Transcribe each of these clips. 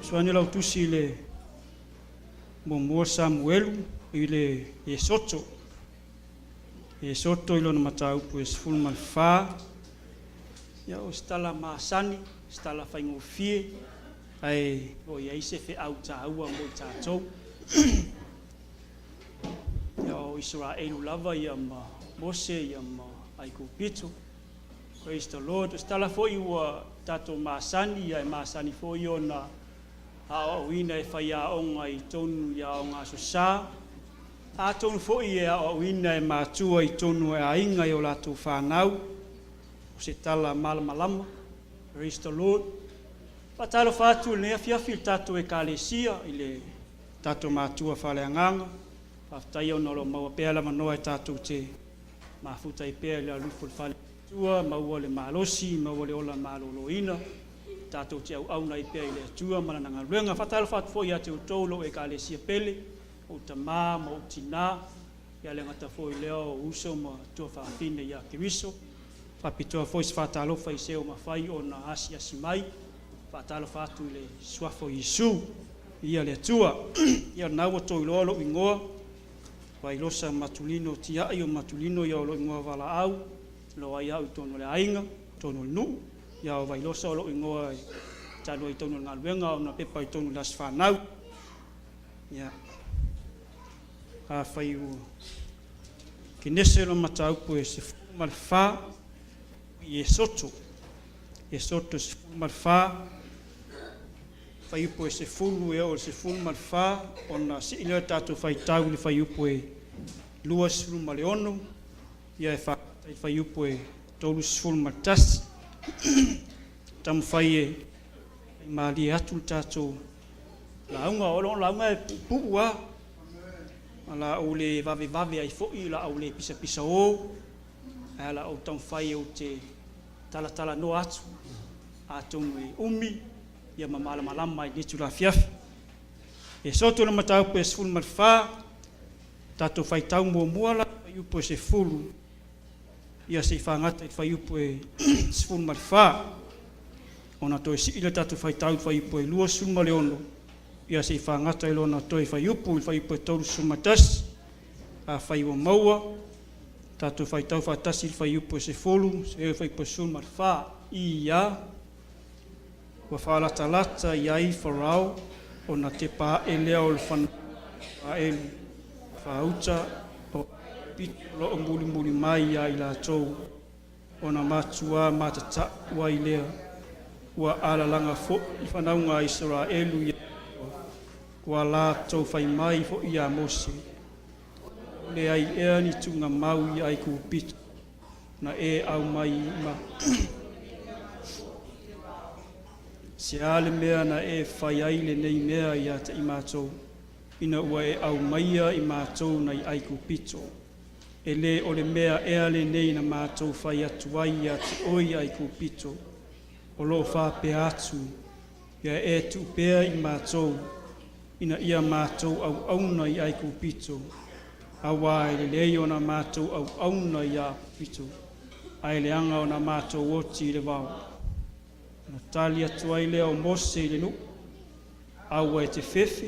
Sua ane lau tusi i le muamua Samuelu i le Iesoto. Iesoto i lona mataupu e 14. Ia, o se tala masani, se tala faigofie, ae o i ai se feau taua mo i tatou. Ia, o Isaraelu lava ia ma Mose ia ma Aikupito. Praise the Lord. O se tala foi ua tatou masani, ia e masani foi ona aoaoina e faiaoga i totonu i aoga Aso Sa, atonu foi e aoaoina e matua i totonu o aiga i o latou fanau. O se tala malamalama. Praise the Lord. Faatalofa atu i lenei afiafi i le tatou Ekalesia, i le tatou matua faaleagaga. Faafetai ona o lo o maua pea le avanoa e tatou te mafuta ai pea i le aluifo o le fale Atua, maua le malosi, maua le ola maloloina, tatou te auauna ai pea i le Atua ma Lana galuega. Faatalofa atu foi ia te outou lou Ekalesia pele, ou tama ma ou tina, ia le gata foi lea o uso ma tuafafine ia Keriso. Faapitoa foi se faatalofa i se ua mafai ona asiasi mai. Faatalofa atu i le Suafa o Iesu, ia le Atua. Ia o lena ua toe iloa lou igoa, Vailosa Matulino Tiai o Matulino ia o lou igoa valaau, iloa ai au i totonu o le aiga, totonu o le nuu. Ia o Vailosa o lou igoa e talu ai i totonu o le galuega ona pepa i totonu o le aso fanau. Ia, afai ua Kenese lona mataupu e 14 i Iesoto. Iesoto 14, fuaiupu e 10 e oo i le 14, ona sii lea o le tatou faitau i le fuaiupu e 26, ia e faagata i le fuaiupu e 31. Taumafai e malie atu le tatou lauga. O lau lauga e puupuu lava, o le a ou le vavevave ai foi, o le a ou le pisapisao, ae o le a ou taumafai ou te talatalanoa atu, atonu e umi ia ma malamalama i lenei itula afiafi. E soto le mataupu e 14, tatou faitau muamua la i le fuaiupu e 10, ia se i faagata i le fuaiupu e 14, ona toe sii lea o le tatou faitau i le fuaiupu e 26, ia se i faagata i lona toe fuaiupu i le fuaiupu e 31. Afai ua maua, tatou faitau faatasi i le fuaiupu e 10 seia oo i le fuaiupu e 14. Ia, ua faalatalata i ai Farao ona tepa ae lea o le fanau a Isaraelu faauta o Aikupito o lo o mulimuli mai ia i latou, ona matuā matatau ai lea, ua alalaga foi le fanauga a Isaraelu ia Ieova, ua latou fai mai foi ia Mose, E leai ea ni tuugamau i Aikupito na e aumai ma Se a le mea na e fai ai lenei mea ia te i matou, ina ua e aumaia i matou nai Aikupito? E le o le mea ea lenei na matou fai atu ai ia te oe i Aikupito, o lo o faapea atu, Ia e tuu pea i matou, ina ia matou auauna i Aikupito, auā e lelei ona matou auauna i Aikupito, ae leaga ona matou oti i le vao. Ona tali atu ai lea o Mose i le nuu, Aua e te fefe,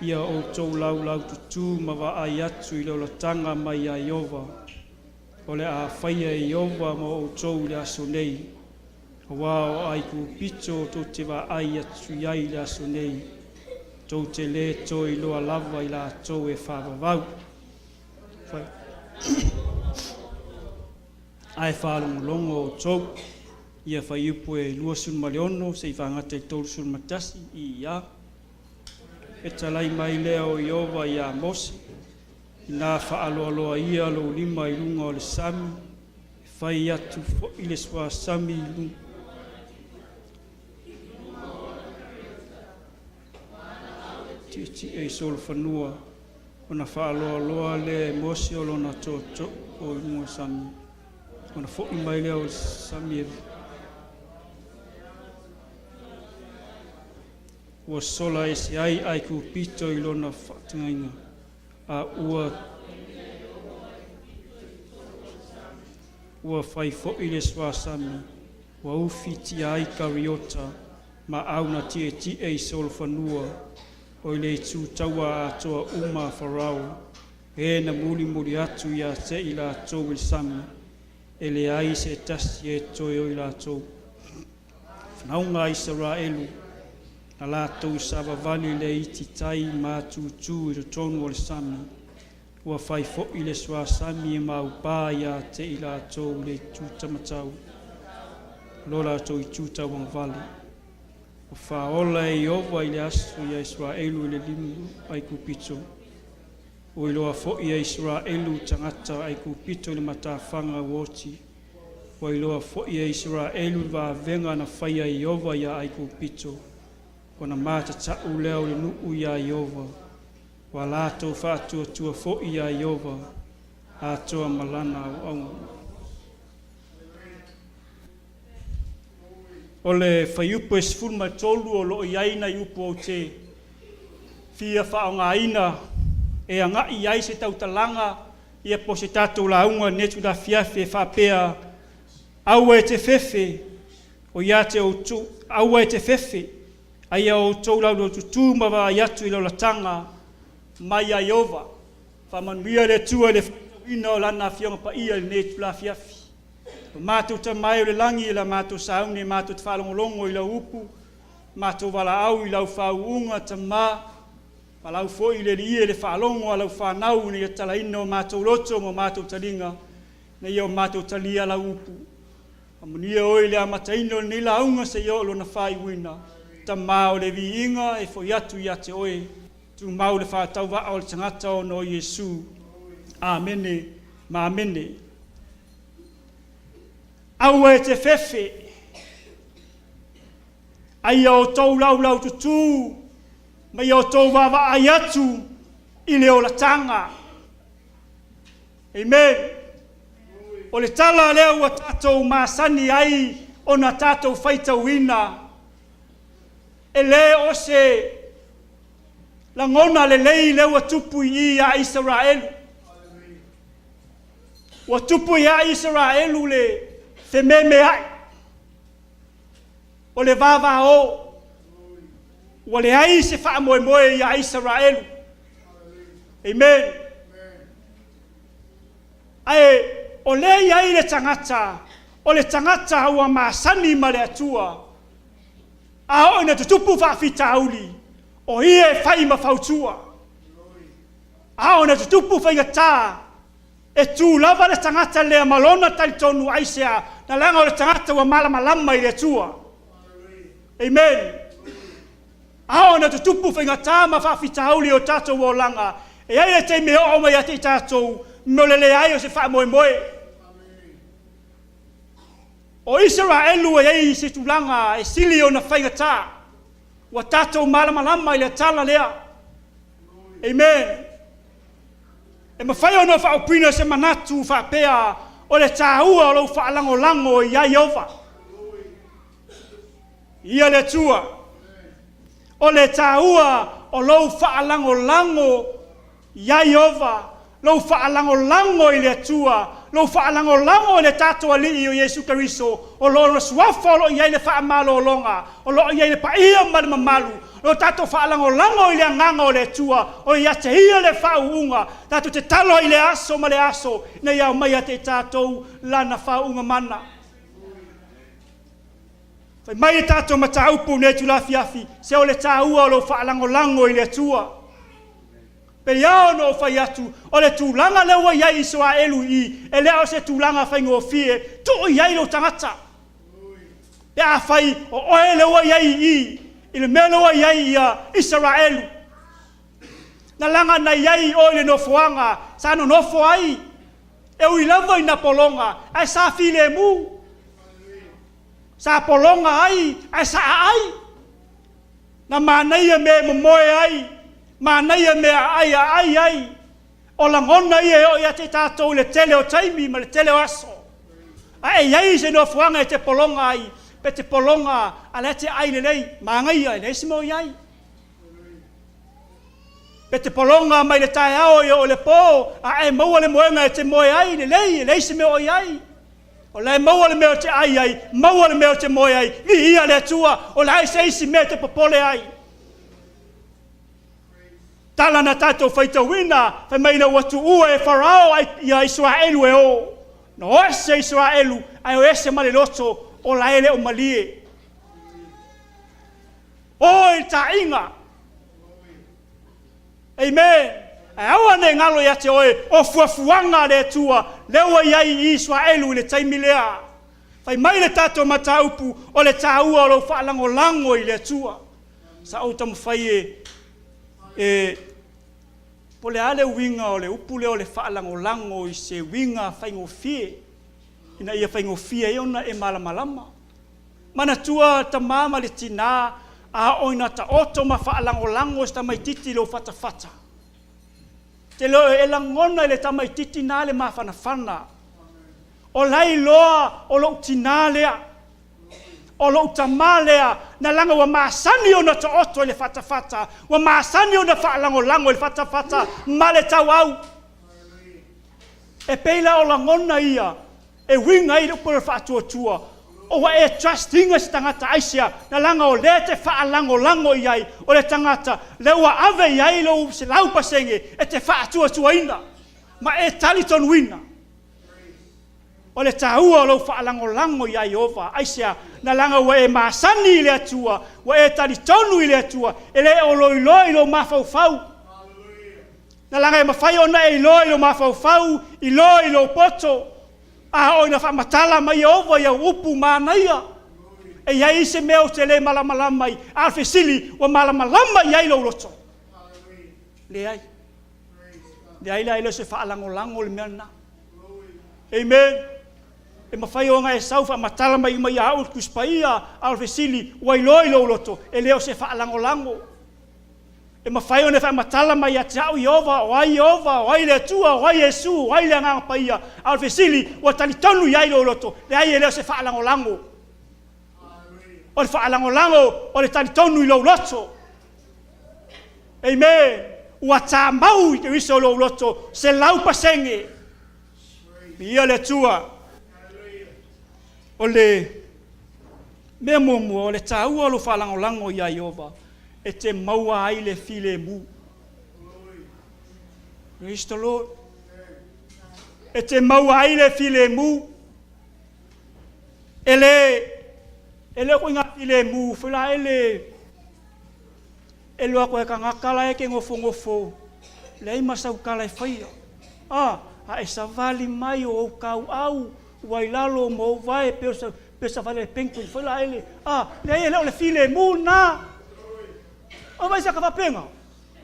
ia outou laulaututū ma vaai atu i le olataga mai ia Ieova, o le a faia e Ieova mo outou i le aso nei, auā o Aikupito tou te vaai atu i ai i le aso nei, tou te lē toe iloa lava i latou e faavavau. Ae faalogologo outou, ia fuaiupu e 26 seia faagata i 31, ia fetalai mai lea o Ieova iā Mose, Inā faaloaloa ia lou lima i luga o le sami, e fai atu foi le suasami i luga. Tietie i solofanua, ona faaloaloa lea e Mose o lona tootoo i luga o le sami, ona foi mai lea o le sami e ua sola ese ai Aikupito i lona faatagaina, a ua ua fai foi le suasami, ua ufitia ai Kariota. maau na tietie i solofanua, o i le itu taua atoa uma a Farao, e na mulimuli atu ia te i latou i le sami, e leai se tasi e toe o i latou. Fanauga a Isaraelu, na latou savavali le iti tai ma tutū i totonu o le sami, ua fai foi le suasami e maupā ia te i latou le itu tamatau, lo latou itu tauagavale. Ua faaola e Ieova i le aso ia Isaraelu i le limu Aikupito. Ua iloa foi e Isaraelu tagata Aikupito i le matafaga ua oti. Ua iloa foi e Isaraelu le vavega na faia e Ieova ia Aikupito, ona matata'u lea o le nuu iā Ieova. Ua latou faatuatua foi iā Ieova, atoa ma lana auauna. O le fuaiupu e 13 o lo o i ai nai upu ou te fia faaaogaina e agai i ai se tautalaga ia po o se tatou lauga i lenei itula afiafi e faapea, Aua e te fefe, o ia te outou, aua e te fefe, a ia outou laulaututu ma vaai atu i le olataga mai ia Ieova. Faamanuia le Atua i le faitauina o Lana Afioga Paia i lenei itula afiafi. O matou Tama e o le lagi, o le a matou sauni matou te faalogologo i lau upu, matou valaau i lau faauuga, Tama, valaau foi i le Alii e i le faalogo a lau fanau ina ia talaina o matou loto ma o matou taliga, ina ia o matou talia lau upu. Faamanuia oe i le amataina o lenei lauga seia oo i lona faaiuina. Tama o le viiga e foi atu ia te oe, tumau le faatauvaa o le tagata ona o Iesu. Amene ma amene. Aua e te fefe, a ia outou laulaututū ma ia outou vaavaai atu i le olataga. Amen. O le tala lea ua tatou masani ai ona tatou faitauina, e le o se lagona lelei lea ua tupu i i ia Isaraelu. Ua tupu ia Isaraelu le fememeai, o le vavao. Ua leai se faamoemoe ia Isaraelu. Amen. Ae o lea e i ai le tagata, o le tagata ua masani ma le Atua, a oo ina tutupu faafitauli, o ia e fai ma fautua. A oo ina tutupu faigata, e tu lava le tagata lea ma lona talitonu. Aisea? Na leaga o le tagata ua malamalama i le Atua. Amen. A oo ina tutupu faigata ma faafitauli o tatou olaga, e i ai le taimi e oo mai ia te i tatou mo le leai o se faamoemoe. O Isaraelu e i ai se tulaga e sili ona faigata. Ua tatou malamalama i le tala lea. Amen. E mafai ona faaupuina se manatu faapea, o le taua o lou faalagolago ia Ieova. Ia le Atua. O le taua o lou faalagolago iā Ieova, lou faalagolago i le Atua, lou faalagolago i le tatou Alii o Iesu Keriso, o Lona Suafa o lo o i ai le faamalologa, o lo o i ai le paia ma le mamalu, lo tatou faalagolago i le Agaga o le Atua, o ia te Ia le faauuga, tatou te talo ai i le aso ma le aso, ina ia aumai ia te i tatou Lana faauuga mana. Fai mai le tatou mataupu i lenei itula afiafi, se o le taua o lou faalagolago i le Atua. Pei lava ona ou fai atu, o le tulaga lea ua i ai Isaraelu i i, e le o se tulaga faigofie, tuu i ai lou tagata. Pe afai o oe lea ua i ai i i, i le mea lea ua i ai ia Isaraelu, na laga na i ai oe i le nofoaga sa nonofo ai, e ui lava i na pologa, ae sa filemu. Sa pologa ai ae sa aai. Na manaia mea e momoe ai, manaia mea aai aai ai. O lagona ia e oo ia te tatou i le tele o taimi ma le tele o aso. Ae i ai se nofoaga e te pologa ai, pe te pologa a la e te aai lelei, manaia e leai se mea o i ai. Pe te pologa mai le taeao e oo i le po, a e maua le moega e te moe ai lelei, e leai se mea o i ai. O la e maua le mea ou te ai ai, maua le mea ou te moe ai, viia le Atua, o le a se isi mea e te popole ai? Tala na tatou faitauina, fai mai ina ua tuua e Farao ia Isaraelu e o. Na o ese Isaraelu, ae o ese ma le loto o la e le o malie. O i le taaiga. Amen. Ae aua ne i galo ia te oe o fuafuaga a le Atua lea ua i ai i Isaraelu i le taimi lea. Fai mai le tatou mataupu o le taua o lou faalagolago i le Atua. Sa ou taumafai e, e po o le a le uiga o le upu lea o le faalagolago i se uiga faigofie ina ia faigofie ai ona e malamalama. Manatua tama ma le tinā a oo ina taoto ma faalagolago si tamaititi i lou fatafata. Te le o e lagona i le tamaititi na le mafanafana. O la e iloa o lou tinā lea, o lou tamā lea, na laga ua masani ona taoto i le fatafata, ua masani ona faalagolago i le fatafata ma le tauau. E pei la o lagona ia e uiga ai le upu o le faatuatua, ua e trust ina se tagata aisea? Na laga o lea e te faalagolago i ai, o le tagata lea ua ave i ai lou 100% e te faatuatuaina ma e talitonuina. O le taua o lou faalagolago iā Ieova, aisea? Na laga ua e masani i le Atua, ua e talitonu i le Atua, e le o loiloa i lou mafaufau. Na laga e mafai ona e iloa i lou mafaufau, iloa i lou poto, a oo ina faamatala mai Ieova i au upu manaia, e i ai se mea ou te le malamalama ai, a o le fesili, ua malamalama i ai lou loto? Leai. Leai la, e le o se faalagolago le mea lena. Amen. E mafai ona e sau faamatala mai uma ia au le Tusi Paia, a o le fesili, ua iloa i lou loto, e le o se faalagolago. E mafai ona e faamatala mai ia te au Ieova, o ai Ieova, o ai le Atua, o ai Iesu, o ai le Agaga Paia, a o le fesili, ua talitonu i ai lou loto? Leai, e le o se faalagolago. O le faalagolago, o le talitonu i lou loto. Amen. Ua tamau i Keriso lou loto, 100%. Viia le Atua. O le mea muamua, o le taua o lou faalagolago iā Ieova, e te maua ai le filemu. Praise the Lord. E te maua ai le filemu. E le, e le o koe ngā filemu, foi la e le, e loa koe kangaka la e ke nofonofo, leai ma sau tala e faia. A, a e savali mai o ou kauʻau, ua i lalo ma ou vae pei o pe savali ai penguin foi la ele, a, leai e le o le filemu lena. O vai sa ka faapena,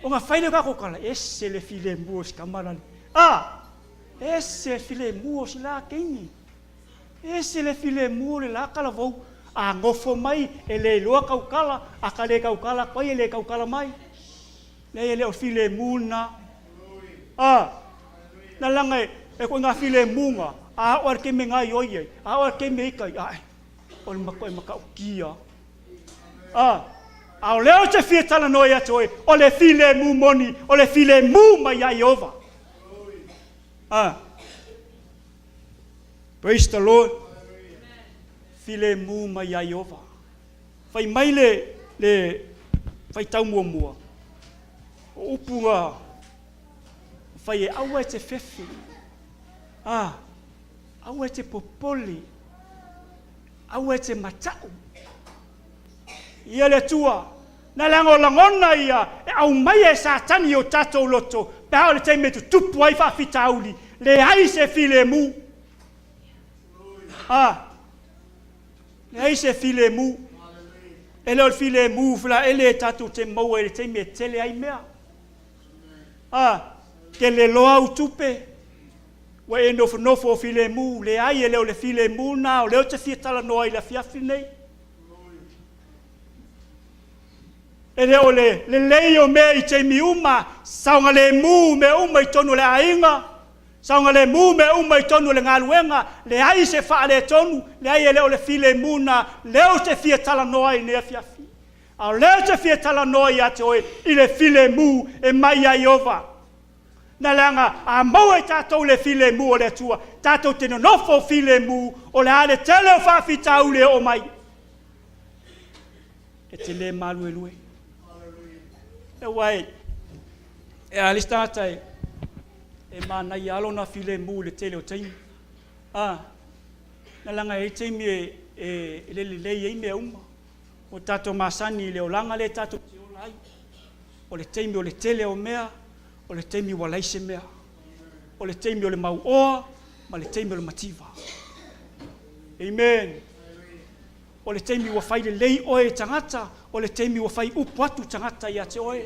ona fai lea o kako tala, ese le filemu o si tama lale. A, ese le filemu o si la teine. Ese le filemu o le la talavou. A nofo mai, e le iloa tautala, a ka le tautala atu ai, e le tautala mai. Leai e le o le filemu lena. A, na laga e, e koe ngā filemu ngā, a o le taimi e gaoioi ai, a o le taimi e ita ai, ae, o le matua e matautia. A, a o lea ou te fia talanoa ia te oe, o le filemu moni, o le filemu mai iā Ieova. A, praise the Lord. Filemu mai iā Ieova. Fai mai le, le faitau muamua, o upu na fai e aua e te fefe, a, aua e te popole, aua e te mata'u. Ia le Atua, na leaga o lagona ia e aumaia e Satani i o tatou loto pe a o le taimi e tutupu ai faafitauli, leai se filemu. A, Leai se filemu. E le o le filemu felaele e tatou te maua i le taimi e tele ai mea. A, tele loa au tupe, ua e nofonofo o filemu. Leai, e le o le filemu lena o lea ou te fia talanoa ai i le afiafi lenei. E le o le lelei o mea i taimi uma, saogalemu mea uma i totonu o le aiga, Saogalemu mea uma i totonu o le galuega, leai se faaletonu, leai e le o le filemu lena, lea ou te fia talanoa ai i lenei afiafi. A o lea ou te fia talanoa ia te oe i le filemu e mai ia Ieova. Na leaga a maua i tatou le filemu o le Atua, tatou te nonofo filemu, o le a le tele o faafitauli e oo mai, e te le maluelue. Aua e a le isi tagata e manaia lava lona filemu i le tele o taimi. A, na leaga e i ai taimi e le lelei ai mea uma. Ua tatou masani i le olaga lea tatou te ola ai. O le taimi o le tele o mea, o le taimi ua leai se mea. O le taimi o le mauoa ma le taimi o le mativa. Amen. O le taimi ua fai lelei oe e tagata, o le taimi ua fai upu atu tagata ia te oe.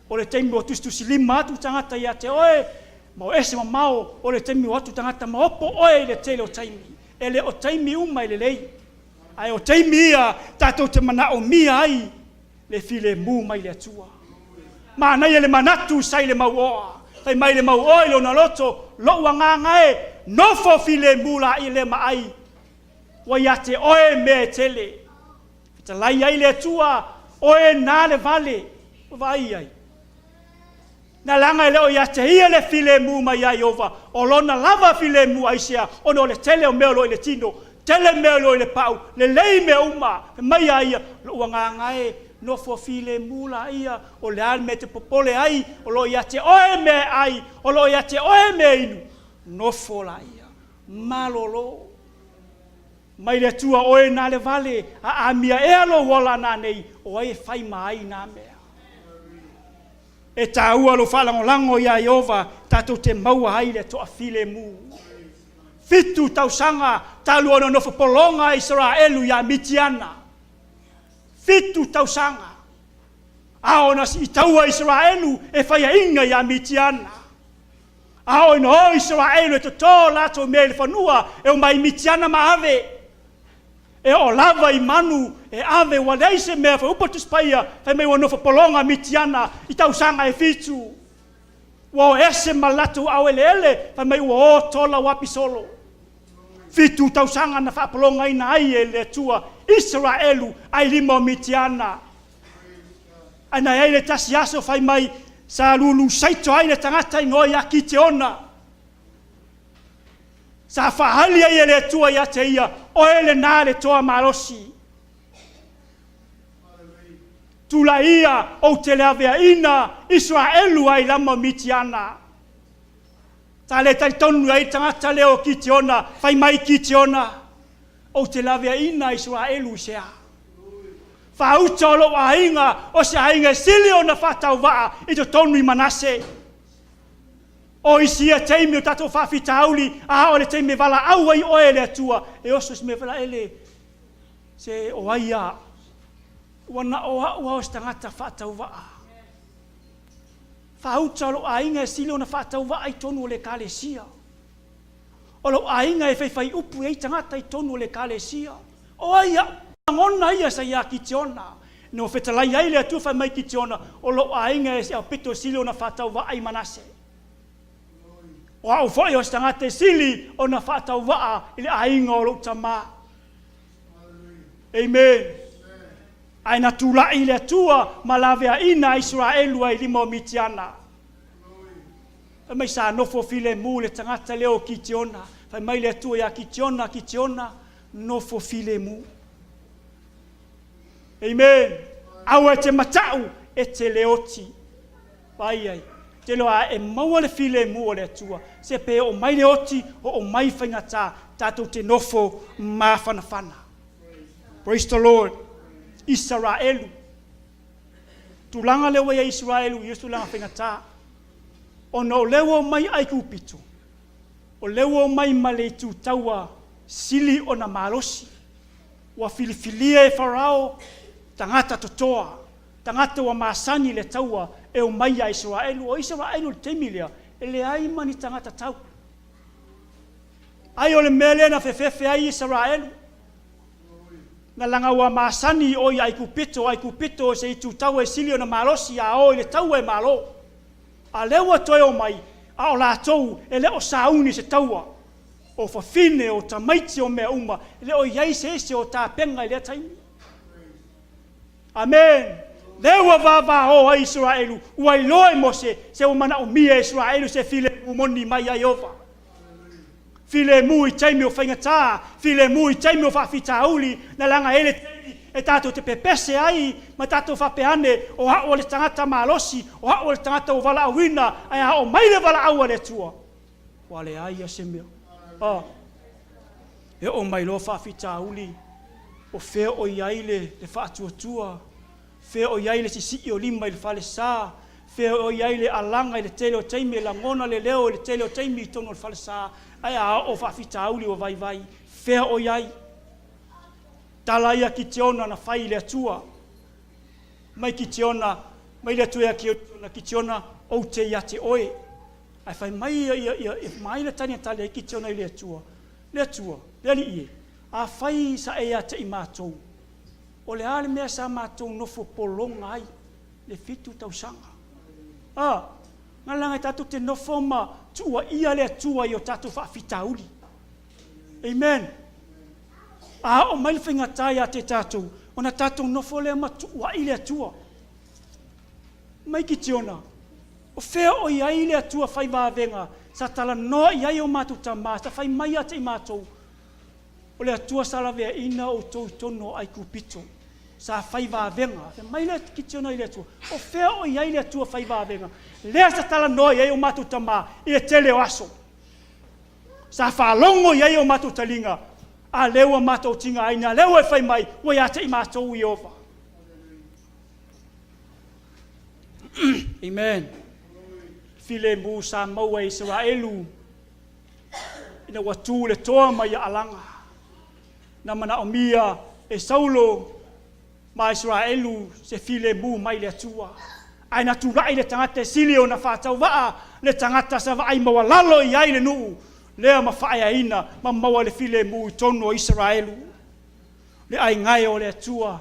O le taimi ua tusitusilima atu tagata ia te oe, ma o ese mamao, o le taimi ua o atu tagata ma opo oe i le tele o taimi. E le o taimi uma e lelei, ae o taimi ia tatou te manaomia ai le filemu mai le Atua. Manaia le manatu sa i le mauoa, fai mai le mauoa i lona loto, lou agaga e, nofo filemu laia lea ma ai, ua ia te oe mea e tele. Fetalai ai le Atua, oe na le vale, ua vaai ai. Na leaga e le o ia te ia le filemu mai ia Ieova, o lona lava filemu aisea? Ona o le tele o mea o lo o i le tino, tele mea o lo o i le pau, lelei mea uma. Fai mai a ia, lou agaga e, nofo filemu laia, o le a le mea e te popole ai, o lo o ia te oe mea e ai, o lo o ia te oe mea e inu, nofo laia, malolo. Mai le Atua oe na le vale, a amia ea lou ola nanei, o ai e fai ma ai na mea? E taua lou faalagolago iā Ieova tatou te maua ai le toafilemu. Fitu tausaga talu ona nofo pologa Isaraelu iā Mitiana. Fitu tausaga. A ona siitaua Isaraelu e faiaina iā Mitiana. A o ina o Isaraelu e totō latou mea i le fanua e omai Mitiana ma ave. E oo lava i manu e ave ua leai se mea fai upu a le Tusi Paia fai mai ua nofo pologa Mitiana i tausaga e fitu. Ua o ese ma le latou ao eleele fai mai ua o tola ua apisolo. Fitu tausaga na faapologaina ai e le Atua Isaraelu ai lima o Mitiana. Ae na i ai le tasi aso fai mai sa lulu saito ai le tagata igoa ia Kiteona. Sa faaali ai e le Atua ia te ia, Oe lena le toa malosi. Tulai ia, ou te le aveaina Isaraelu ai lama o Mitiana. Sa le talitonu ai le tagata lea o Kitiona, fai mai Kitiona, Ou te laveaina Isaraelu i se a? Faauta o lou aiga, o se aiga e sili ona faatauvaa i totonu i Manase. O isi ia taimi o tatou faafitauli, a o le taimi e valaau ai oe e le Atua, e oso se mea felaele, se o ai a? Ua na o au a o se tagata faatauvaa. Faauta o lou aiga e sili ona faatauvaa i tonu o le Ekalesia. O lou aiga e faifai upu i ai tagata i tonu o le Ekalesia. O ai au? Lagona ia sa ia Kitiona. Ina ua fetalai ai le Atua fai mai Kitiona, o lou aiga e se aupito e sili ona faatauvaa i Manase. O au foi o se tagata e sili ona faatauvaa i le aiga o lou tama. Amen. Ae na tulai le Atua ma laveaina a Isaraelu ai lima o Mitiana. Fai mai sa nofo filemu le tagata lea o Kitiona. Fai mai le Atua ia Kitiona, Kitiona, nofo filemu. Amen. Aua e te matau, e te le oti. Vaai ai. Te iloa e maua le filemu o le Atua. Se pe oo mai le oti, oo mai faigata, tatou te nofo mafanafana. Praise the Lord. Isaraelu. Tulaga lea ua i ai Isaraelu i ia tulaga faigata. Ona o lea ua omai Aikupito, o lea ua omai ma le itu taua sili ona malosi. Ua filifilia e Farao tagata totoa, tagata ua masani i le taua e omai ia Isaraelu. O Isaraelu i le taimi lea, e leai ma ni tagata tau. Ai o le mea lea na fefefe ai Isaraelu, na laga ua masani o i Aikupito, Aikupito o se itu taua e sili ona malosi a o i le taua e malo. A lea ua toe omai, a o latou e le o sauni i se taua. O fafine, o tamaiti, o mea uma, e le o i ai se isi o tapena i lea taimi. Amen. Lea ua vavao ai Isaraelu, ua iloa e Mose, se ua manaomia e Isaraelu se filemu moni mai ia Ieova. Filemu i taimi o faigata, filemu i taimi o faafitauli, na leaga e i ai le taimi e tatou te pepese ai ma tatou faapea ane, o au o le tagata malosi, o au o le tagata ua valaauina, ae a oo mai le valaau a le Atua, ua leai lava se mea. A, e oo mai loa faafitauli, o fea o i ai le faatuatua? Fea o i ai le sisii o lima i le falesa? Fea o i ai le alaga i le tele o taimi e lagona le leo i le tele o taimi i totonu o le falesa? Ae a oo faafitauli ua vaivai, fea o i ai? Tala ia Kitiona na fai i le Atua. Mai Kitiona, mai le Atua ia Kitiona, Kitiona, ou te ia te oe. Ae fai mai ia, ia, ia, ia mai le tali na tali ai Kitiona i le Atua. Le Atua, le Alii e, afai sa e ia te i matou, O le a le mea sa matou nofo pologa ai le fitu tausaga? A, na leaga tatou te nofo ma tuuaia le Atua i o tatou faafitauli. Amen. A oo mai le faigata ia te tatou, ona tatou nofo lea ma tuuai le Atua. Mai Kitiona, o fea o i ai le Atua fai vavega sa talanoa i ai o matou tama, sa fai mai ia te i matou, O le Atua sa laveaiina outou i totonu o Aikupito, sa fai vavega. Fai mai le Kitiona i le Atua, O fea o i ai le Atua fai vavega, lea sa talanoa i ai o matou tama i le tele o aso? Sa faalogo i ai o matou taliga, a lea ua matou tigaina, a lea ua e fai mai, ua ia te i matou Ieova. Amen. Filemu sa maua e Isaraelu ina ua tu le toa ma ia alaga. Na manaomia e Saulo ma Isaraelu se filemu mai le Atua. Ae na tulai le tagata e sili ona faatauvaa, le tagata sa vaai maualalo i ai le nuu lea ma faaeaina ma maua le filemu i totonu o Isaraelu. Le aigae o le Atua,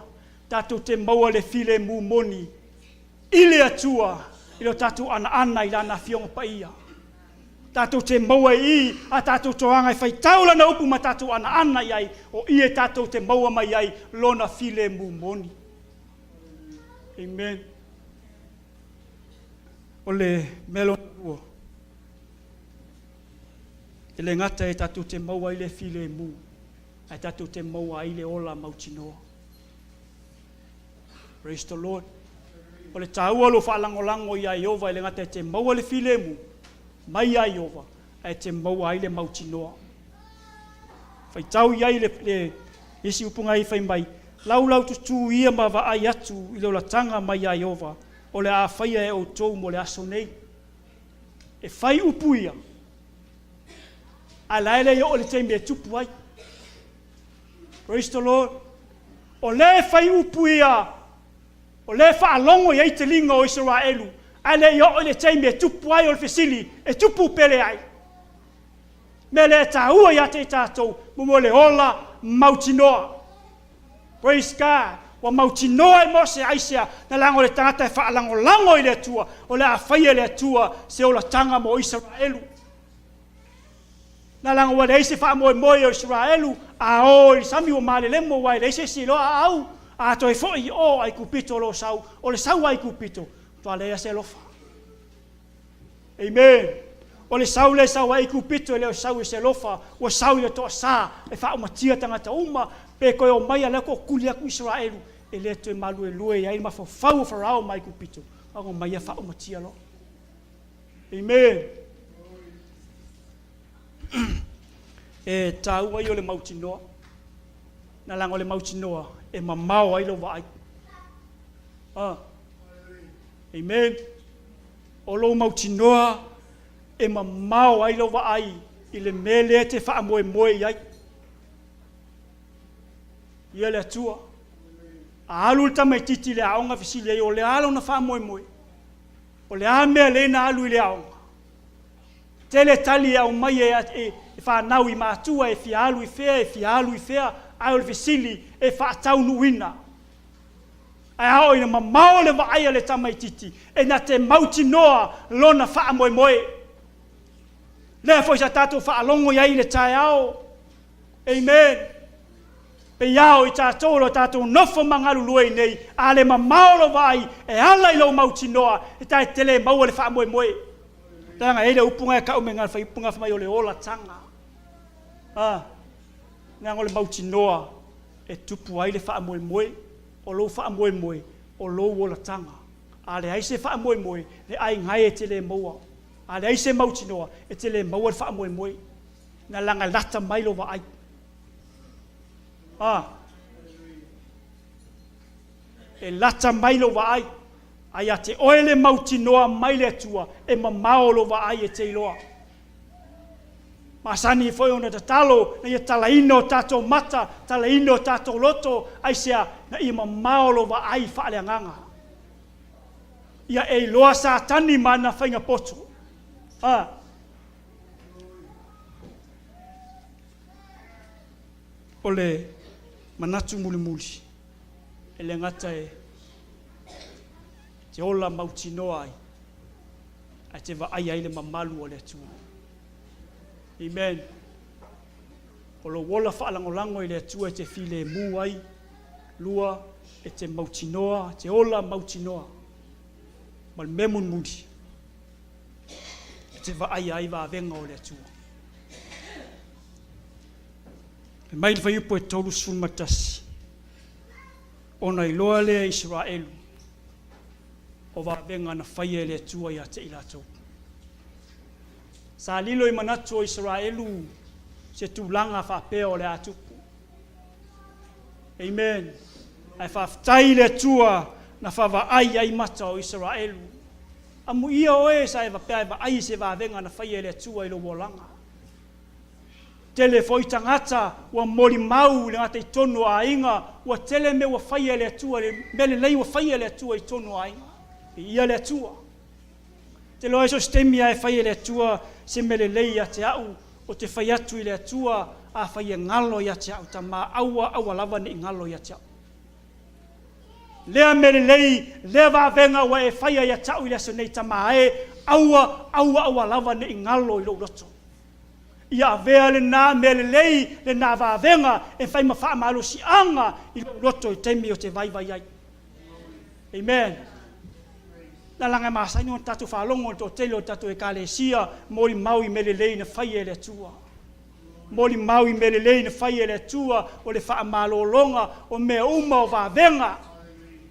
tatou te maua le filemu moni i le Atua i lo tatou anaana i Lana Afioga Paia. Tatou te maua i i a tatou toaga e faitau Lana upu ma tatou anaana i ai, o i e tatou te maua mai ai Lona filemu moni. Amen. O le mea lona lua, e le gata e tatou te maua ai le filemu, ae tatou te maua ai le ola mautinoa. Praise the Lord. O le taua o lou faalagolago iā Ieova e le gata e te maua le filemu mai iā Ieova, ae te maua ai le mautinoa. Faitau i ai le, le isi upuga i fai mai, Laulaututū ia ma vaai atu i le olataga mai iā Ieova, o le a faia e outou mo le aso nei. E fai upu ia, ae la e le i oo i le taimi e tupu ai. Praise the Lord. O lea e fai upu ia, o lea e faalogo i ai teliga o Isaraelu, ae le i oo i le taimi e tupu ai o le fesili, e tupu pe leai. Mea lea e taua ia te i tatou, mo le ola mautinoa. Praise God. Ua mautinoa e Mose aisea, na leaga o le tagata e faalagolago i le Atua, o le a faia e le Atua se olataga mo Isaraelu. Na leaga ua leai se faamoemoe o Isaraelu, a o i le sami ua malelemo, aua e leai se isi e iloa a au, a toe foi i o Aikupito o lo o sau, o le sau a Aikupito, matua leai lava se alofa. Amen. O le sau lea e sau ai Aikupito e le o sau i se alofa, ua sau i le toasa e faaumatia tagata uma, pe toe omai a lea tootuli atu Isaraelu, e le toe maluelue ai le mafaufau o Farao ma Aikupito, a omai ia faaumatia loa. Amen. E taua ia o le mautinoa. Na leaga o le mautinoa e mamao ai lou vaai. Ah. Amen. O lou mautinoa e mamao ai lou vaai i le mea lea e te faamoemoe i ai. Ia le Atua. A alu le tamaitiiti i le aoga fesili ai o le a lona faamoemoe. O le a mea lea na alu i le aoga? Tele tali e aumai e, e, e fanau i matua e fia alu i fea, e fia alu i fea, ae o le fesili e faataunuuina. Ae a oo ina mamao le vaai a le tamaitiiti, e na te mautinoa lona faamoemoe. Lea foi sa tatou faalogo i ai i le taeao. Amen. Pei a o i tatou o lo tatou nofo ma galulue nei, a le mamao lou vaai e ala i lou mautinoa, e ta te le maua le faamoemoe. Leaga e i ai le upu na e tau mai i le fuaiupu lena fai mai o le olataga. A, leaga o le mautinoa e tupu ai le faamoemoe, o lou faamoemoe, o lou olataga. A leai se faamoemoe, le aiga e, e te le maua. A leai se mautinoa, e te le maua le faamoemoe. Na laga lata mai lou vaai. A, e lata mai lou vaai, ae ia te oe le mautinoa mai le Atua, e mamao lou vaai e te iloa. Masani foi ona tatalo ina ia talaina o tatou mata, talaina o tatou loto, aisea? Ina ia mamao lou vaai faaleagaga. Ia e iloa Satani ma ana faiga poto. A. O le manatu mulimuli, e le gata e te ola mautinoa ai, ae te vaai ai le mamalu o le Atua. Amen. O lou ola faalagolago i le Atua e te filemu ai, lua, e te mautinoa, e te ola mautinoa. Ma le mea mulimuli, e te vaaia ai vavega o le Atua. Fai mai le fuaiupu e 31, Ona iloa lea e Isaraelu o vavega na faia e le Atua ia te i latou. Sa lilo i manatu o Isaraelu se tulaga faapea o le a tupu. Amen. Ae faafetai i le Atua na faavaai ai mata o Isaraelu. Amuia oe sa e faapea e vaai i se vavega na faia e le Atua i lou olaga. Tele foi tagata ua molimau i le gataitonu o aiga, ua tele mea ua faia e le Atua, mea lelei ua faia e le Atua i totonu o aiga. Viia le Atua. Ou te iloa so o se taimi lava e fai e le Atua se mea lelei ia te au, ou te fai atu i le Atua, afai e galo ia te au, Tama, aua, aua lava ne i galo ia te au. Lea mea lelei, lea vavega ua e faia ia te au i le aso nei, Tama e, aua, aua, aua lava ne i galo i lou loto. Ia avea lena mea lelei, lena vavega e fai ma faamalosiaga i lou loto i taimi ou te vaivai ai. Amen. Na laga e masani ona tatou faalogo i le toatele o tatou Ekalesia molimau i mea lelei na faia e le Atua. Molimau i mea lelei na faia e le Atua, o le faamalologa, o mea uma, o vavega.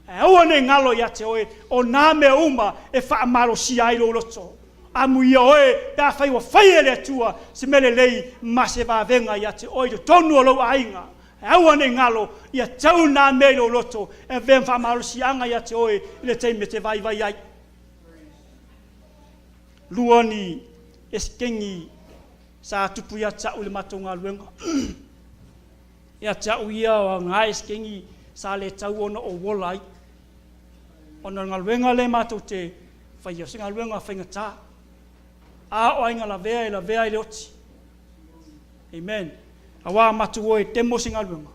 Ae aua ne i galo ia te oe, o na mea uma e faamalosia ai lou loto. Amuia oe pe afai ua faia e le Atua se mea lelei ma se vavega ia te oe i totonu o lou aiga. Ae aua ne i galo, ia tau na mea i lou loto e avea ma faamalosiaga ia te oe i le taimi e te vaivai ai. Lua ni eseteni sa tupu ia te au i le matou galuega. Ia te au ia o na eseteni sa le tau ona ou ola ai. Ona o le galuega lea matou te faia, o se galuega faigata. A o aiga lavea e lavea ai le oti. Amen. Aua matou o e demo se galuega,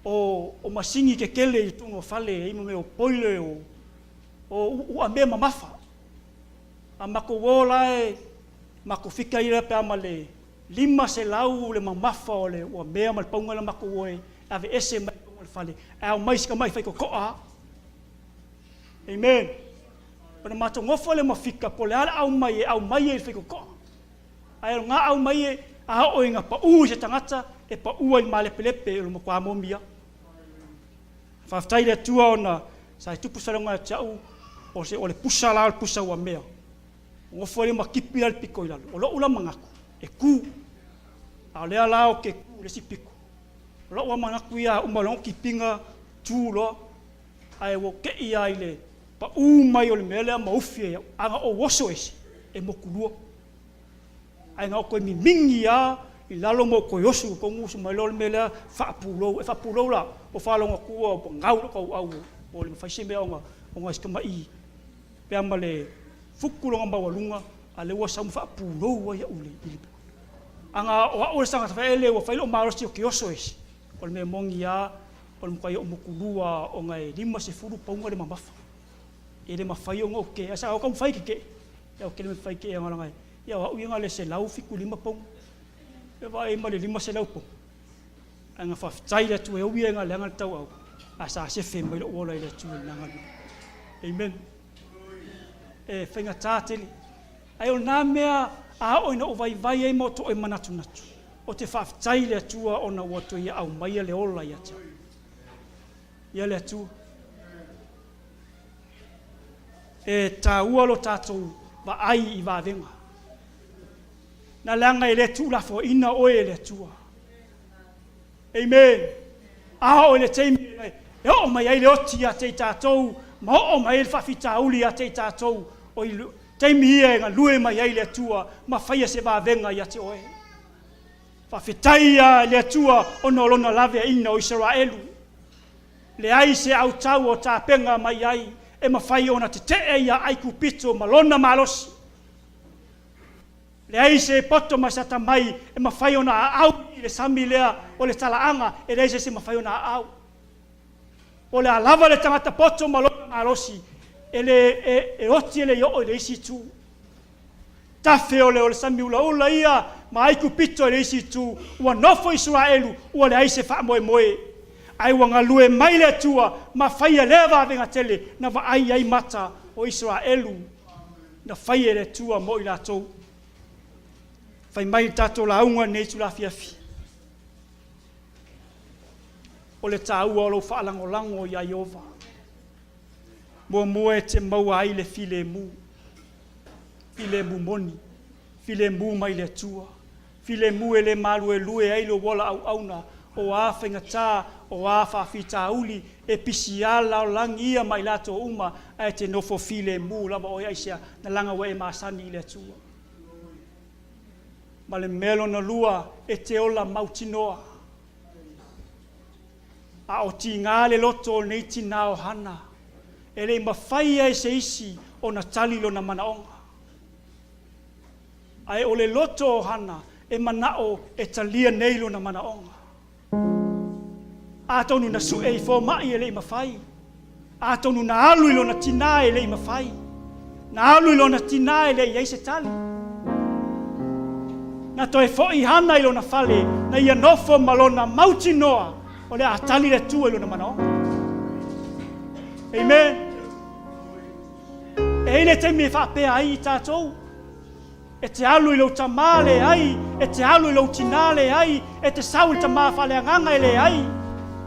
o, o masini tetele i totonu o fale, e i ai ma mea o boiler, o, o uamea mamafa. A matou o la e, matou fika ia pe a ma le 500 le mamafa o le uamea ma le pauga la matou o e aveese mai totonu o le fale, ae aumai si tamai faitotoa. Amen. Ona matou nofo lea ma fika po o le a le aumai e aumai ai i le faitotoa. Ae o na aumai e, a oo ina pau i se tagata, e pau ai i le malepelepe o le matua momi lava. Faafetai i le Atua ona sa e tupu saloga ia te au, o se, o le pusa la o le pusa ua mea. Nofo ai ma tipi la le pito i lalo. O lou la manatu, e tu. A o lea la ou te tu i le isi pito. O lou lava manatu ia a uma loa ona tipiina, tu loa, ae ua ou te i lava i le pau mai o le mea lea ma ufi ai au. A na ou oso ese, e motu lua. Ae na ou toe mimigi lava i lalo ma ou toe oso i totonu oso mai loa le mea lea faapulou. E faapulou la, ua faalogo atu ua gau lou tauau ua le mafai se mea ona ona si tamai pea ma le futu lona maualuga a o lea ua sau ma faapulou ai au i le Ana o au o le tagata faaele ua fai lou malosi ou te oso ese, o le mea moni lava o le matuai ou motu lua ona e 50 pauga le mamafa. E le mafai ona ou kē, ae sa ou taumafai e kekee, ia ou te le mafai e kee leaga ia o au ia na o le 175 pauna, e vaai ai ma le 500 pauna. Ae na faafetai i le Atua e ui lava ina leaga le tauau, ae sa sefe mai lou ola i le Atua i lena galuega. Amen. E faigata tele. Ae o na mea a oo ina ou vaivai ai ma ou toe manatunatu, ou te faafetai i le Atua ona ua toe Ia aumaia le ola ia te au. Ia le Atua. E taua lo tatou vaai i vavega. Na leaga e le tuulafoaiina oe e le Atua. Amen. A oo i le taimi e oo mai ai le oti ia te i tatou ma oo mai ai le faafitauli ia te i tatou, o le taimi ia e galue mai ai le Atua ma faia se vavega ia te oe. Faafetai ia i le Atua ona o Lona laveaiina o Isaraelu. Leai se autau o tapena mai ai e mafai ona tetee ia Aikupito ma lona malosi. Leai se poto ma se atamai e mafai ona aau i le sami lea o le talaaga, e leai se isi e mafai ona aau. Po o le a lava le tagata poto ma lona malosi, e le, e, e oti e le i oo i le isi itu. Tafe o le, o le sami ulaula ia ma Aikupito i le isi itu, ua nofo Isaraelu, ua leai se faamoemoe. Ae ua galue mai le Atua ma faia lea vavega tele na vaai ai mata o Isaraelu na fai e le Atua mo i latou. Fai mai le tatou lauga i lenei itula afiafi, o le taua o lou faalagolago iā Ieova. Muamua e te maua ai le filemu, filemu moni, filemu mai le Atua, filemu e le maluelue ai lou ola auauna, o a faigata, o a faafitauli, e pisi lava le lalolagi ia ma i latou uma, ae te nofo filemu lava oe. Aisea? Na leaga ua e masani i le Atua. Ma le mea lona lua, e te ola mautinoa. A o tiga le loto o lenei tina o Hana, e le i mafai e se isi ona tali lona manaoga. Ae o le loto o Hana e manao e talia nei lona manaoga. Atonu na sue i fomai e le i mafai. Atonu na alu i lona tina e le i mafai. Na alu i lona tina e le i i ai se tali. Na toe foi Hana i lona fale, na ia nofo ma lona mautinoa o le a tali le Atua i lona manaoga. Amen. E i ai le taimi e faapea ai i tatou. E te alu i lou tamā leai, e te alu i lou tinā leai, e te sau i le tamā faaleagaga e leai.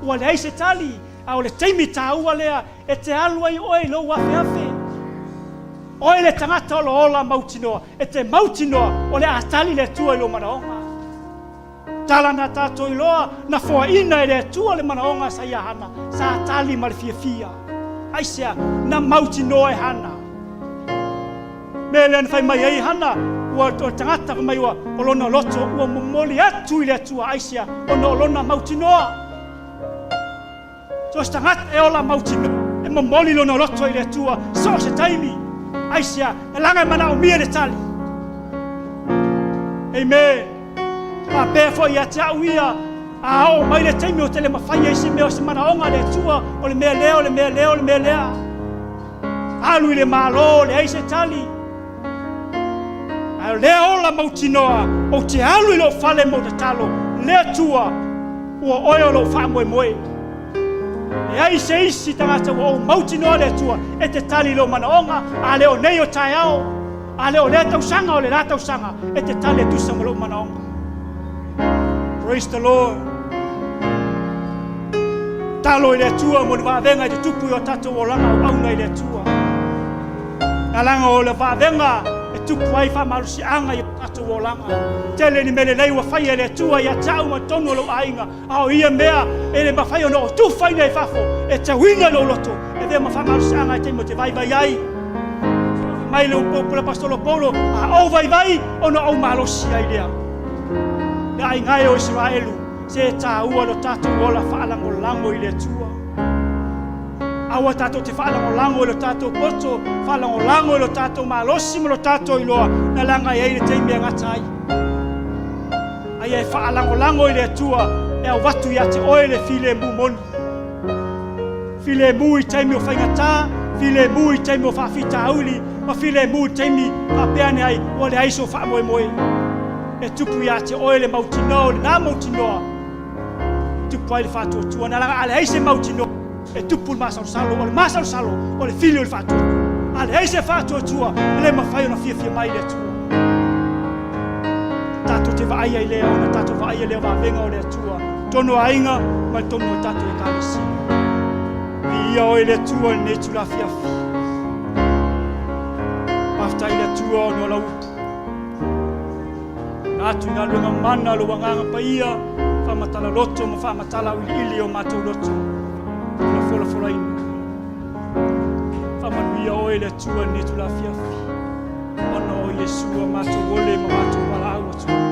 Ua leai se tali, a o le taimi tāua lea e te alu ai oe i lou afeafe. Oe le tagata o lo ola mautinoa, e te mautinoa o le a tali le Atua i lou manaoga. Tala na tatou iloa, na foaina e le Atua le manaoga sa ia Hana, sa tali ma le fiafia. Aisea? Na mautinoa e Hana. Mea lea na fai mai ai Hana, ua o le tagata fai mai ua o lona loto ua momoli atu i le Atua. Aisea? Ona o lona mautinoa. So o se tagata e ola mautinoa, e momoli lona loto i le Atua so o se taimi. Aisea? E laga e manaomia le tali. Amen. Faapea foi ia te au ia, a oo mai le taimi o te le mafai ai se mea o se manaoga a le Atua, o le mea lea, o le mea lea, o le mea lea. Alu i le Malo, leai se tali. Ae o lea ola mautinoa, ou te alu i lou fale ma ou tatalo, le Atua, ua oe o lou faamoemoe. Leai se isi tagata ua ou mautinoa le Atua e te tali i lou manaoga, a le o nei o taeao, a le o lea tausaga o le la tausaga, e te tali e tusa ma lou manaoga. Praise the Lord. Talo i le Atua mo le vavega i te tupu i o tatou olaga auauna i le Atua. Alaga o le vavega e tupu ai faamalosiaga i o tatou olaga. Tele ni mea lelei ua faia e le Atua ia te au ma totonu o lou aiga, a o ia mea e le mafai ona ou tufaina i fafo, e tauina i lou loto, e avea ma faamalosiaga i taimi ou te vaivai ai. Mai le upu le Apostolo Paulo, a ou vaivai, ona ou malosi ai lea. Le aiga e o Isaraelu, se e taua lo tatou ola faalagolago i le Atua. Aua tatou te faalagolago i lo tatou poto, faalagolago i lo tatou malosi ma lo tatou iloa, na laga e ai le taimi e gata ai. Aia e faalagolago i le Atua e avatu ia te oe le filemu moni. Filemu i taimi o faigata, filemu i taimi o faafitauli, ma filemu i taimi faapea ane ai ua leai sou faamoemoe. E tupu ia te oe le mautinoa o lena mautinoa. Tupu ai le faatuatua, na laga a leai se mautinoa e tupu le masalosalo, o le masalosalo o le fili o le faatuatua. A leai se faatuatua, e le mafai ona fiafia mai le Atua. Tatou te vaai ai lea, ona tatou vaaia lea o vavega o le Atua, totonu o aiga ma totonu o tatou Ekalesia. Viia oe le Atua i lenei itula afiafi. Faafetai i le Atua ona o lau upu. Na atu i galuega mana lou agaga paia, faamatala loto ma faamatala auiliili o matou loto, na folafolaina. Faamanuia oe le Atua i lenei itula afiafi, ona o Iesu ua matou ole ma matou valaau atu.